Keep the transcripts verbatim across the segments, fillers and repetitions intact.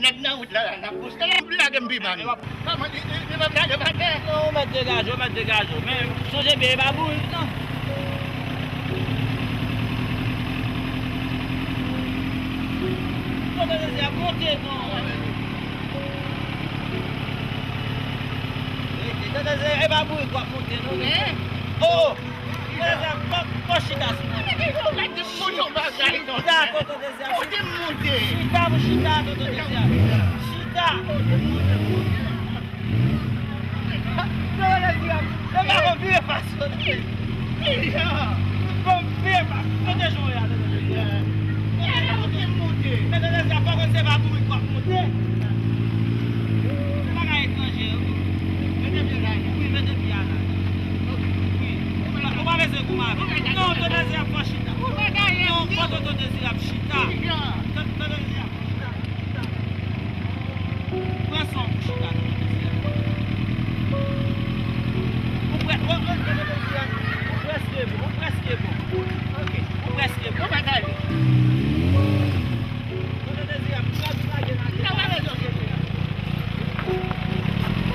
Nèg nan wout la, la, n ap pouse. Lage m pi ba nou. Kòman li, li, li p ap lage m atè? Non, ou mèt degaje, ou mèt degaje w. Men, sonje byen, e pa bourik, non. Tonton Dezi ap monte, non. Rete, Tonton Dezi, e pa bourik w ap monte, non. Oh! Tonton Dezi ap fò, fò chita sou mwen. Chita, Tonton Dezi ap chita. Chita pou chita, Tonton Dezi ap chita. Chita. Tonton Dezi ap, se pa konpye fason. Bon, vye pa, kote jan w ye a, Tonton Dezi a? Kote jan w ye? Tonton Dezi a, pa konn se pa bourik w ap monte. Se bagay etranje yo. Mete pye la. Wi, mete pye a la. Wi. Ou pa bezwen goumen avè m. Non, Tonton Dezi a fò chita. Non, fò Tonton Dezi a chita. Tonton Dezi a chita. Pran san w pou chita, Tonton Dezi a. Ou prè-, ou, ou, Tonton Dezi a, ou prèske bon, ou prèske bon. Ok, ou prèske bon. Tonton Dezi a, ou prèske bon.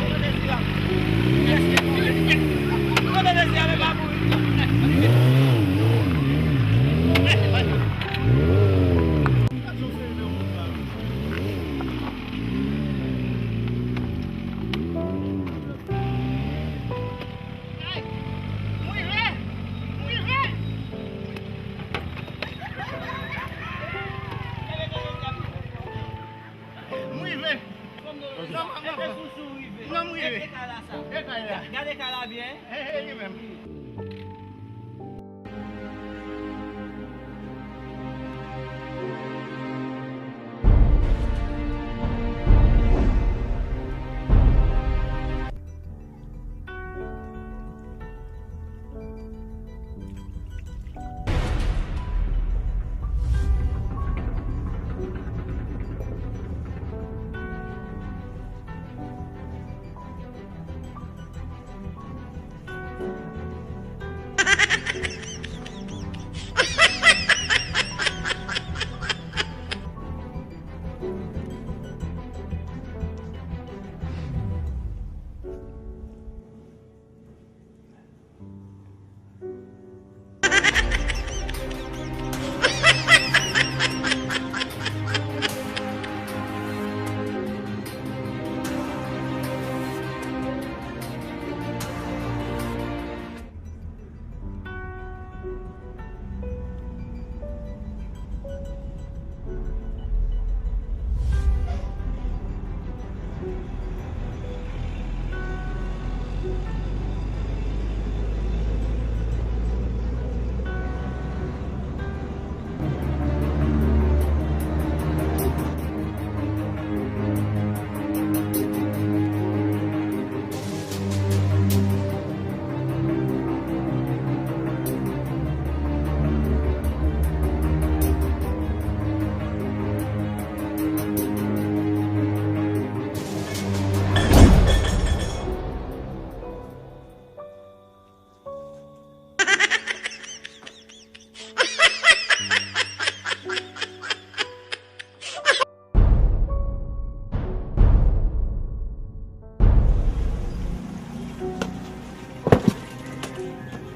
Tonton Dezi a, ou prèske bon. Tonton Dezi a, men pa mouri. M rive. Non, non, non. Non, m rive. E kay la. Gade kay la byen. He, he, li menm.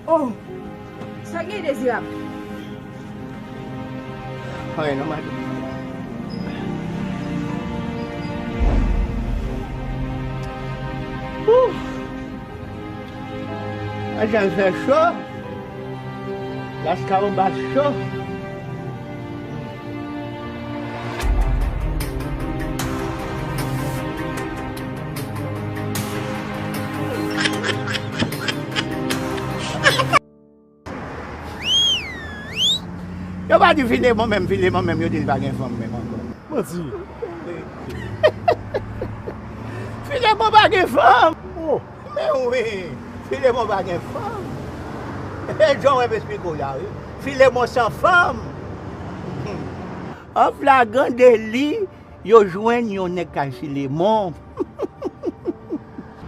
Oh! Sa gen Dezirab? Anyen non, madanm. Ouh! Madanm fè cho. Laskawonba cho. Yo pa di Filemon menm, Filemon menm, yo di l pa gen fanm menm ankò. Manti. Filemon pa gen fanm. Oh. Men wi, Filemon pa gen fanm. E jan w wè m esplike w la, wi. Filemon san fanm. An flagran deli, yo jwenn yon nèg kay Filemon.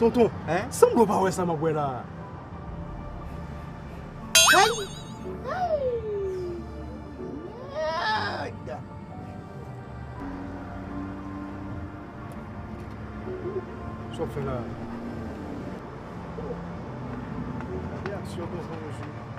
Tonton, sanble w pa wè sa m ap wè la a. Ay! Ay! Mèd! W ap fè la. Gade aksyon tonton mesye.